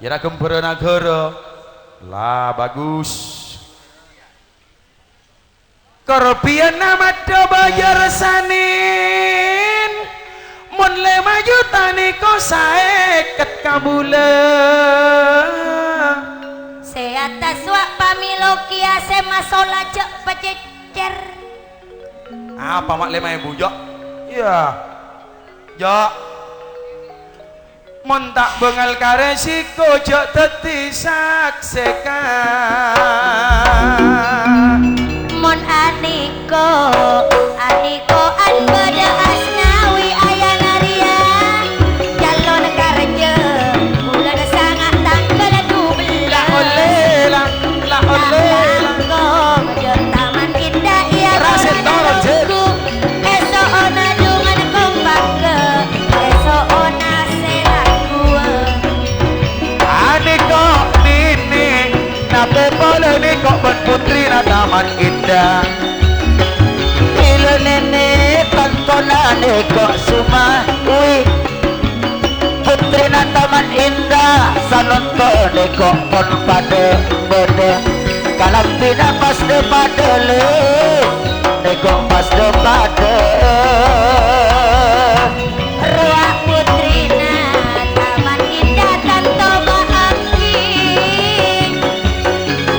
Yâ ra ghâmbhârrâ naghârâ. La, bagus. Korbiyanna maddhâ bâjâr sanin, mon lèma juta nèko saèket ka bulâ. Sè attas wa' pamèlo kèya sè masola jhâ' pacècèr. Apa ma' lèma èbu, jhâ'? Iyâ. Jhâ'. Mon ta' bângal ka resiko, jhâ' dhâddhi saksè, Ka'. Mon anèko, anèko an bâdâ asnawi ayana rèya, calon karjâ, bulân sanga' tangghâl dubellâs. La ollè, la, la ollè, la. Langkong jhâ' Taman Indah, iyâ, Rasen toron, Jir. Èso'ona jungan kompak, èso'ona sè lagghuwâ. Anèko nènè, napè polè nèko bân putrina Taman Indah. Bilâ nènè tantona nèko soma, wi. Putrina Taman Indah, sanonto nèko pon padâ bâdâ. Kalambhina pas dhâ-padâ, lè, nèko pas dhâ-padâ. Rowa putrina Taman Indah tanto bâ'ânggi.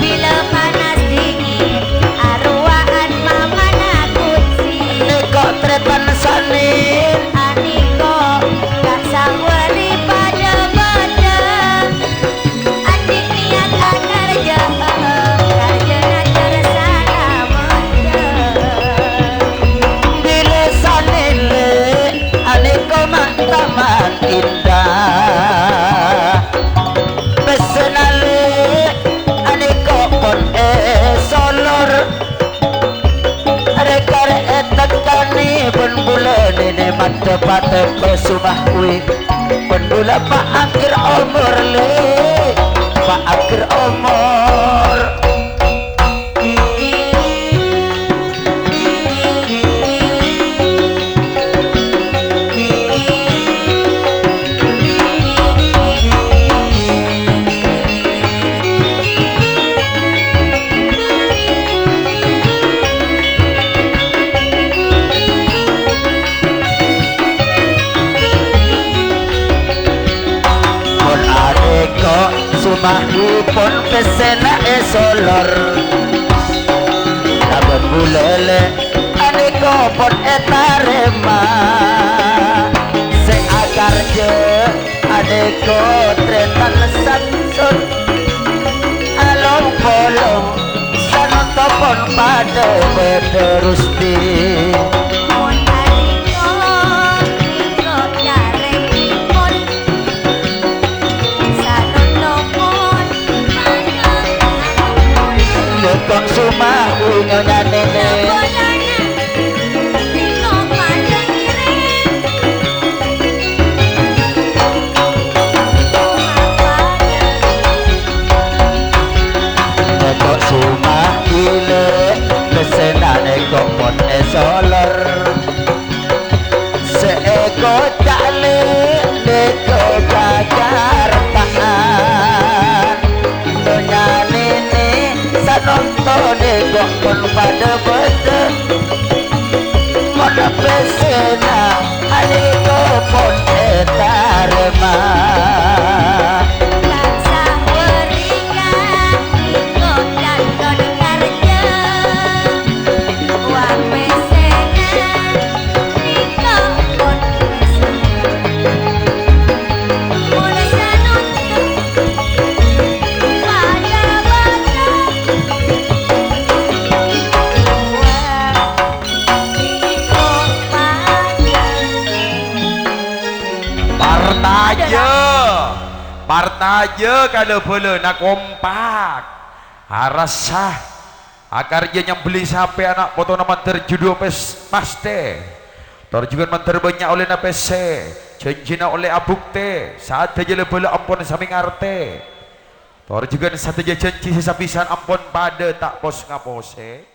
Bilâ panas dingin, arowa'an mamana kunci. Nèko trètan sanin. Anèko, kan sawari padâ-padâ. Andi' niyat akarjâ, karjâna terserah mandâ. Bilâ sanin, lè, anèko ma' Taman Indah. Pèssèna, lè, anèko pon èsolor. Rè-karè ètekkanè bân bulâ nènè maddhâ patè ka soma, wi. Bân bulâ paakhir omor, lè, paakhir omor. Mon anèko soma, wi, pon pèssèna èsolor. Sabâb bulâ, lè, anèko pon ètarèma. Sè akarjâ anèko trètan Samsun. Along-polong sanonto pon padâ bâdâ Rusti. Mon anèko, nèko carèngipon. Sanonto pon padâ. Nèko soma, wi, Nyonya Nènè. Nèko soma, wi, lè, pèssèna nèko pon èsolor. Sè èkoca', lè, nèko Jakartaan. Nyonya Nènè sanonto nèko pon padâ bâdâ. Mon pèssèna anèko pon ètarèma. Bangsa Weringa nèko calon karjâ. Partajâ, partajâ ka la-bâlâna kompak. Arassa, akarjâ nyambelli sapè ana' potona mandhâr judhu pes-, pastè. Tor jhughân mandhâr bânnya' ollèna pèssè, jhânjhina ollè abuktè, sadhâjâ la-bâlâ ampon samè ngartè. Tor jhughân sadhâjâ jhânjhi sè sabisaan ampon padâ ta' pos-ngaposè.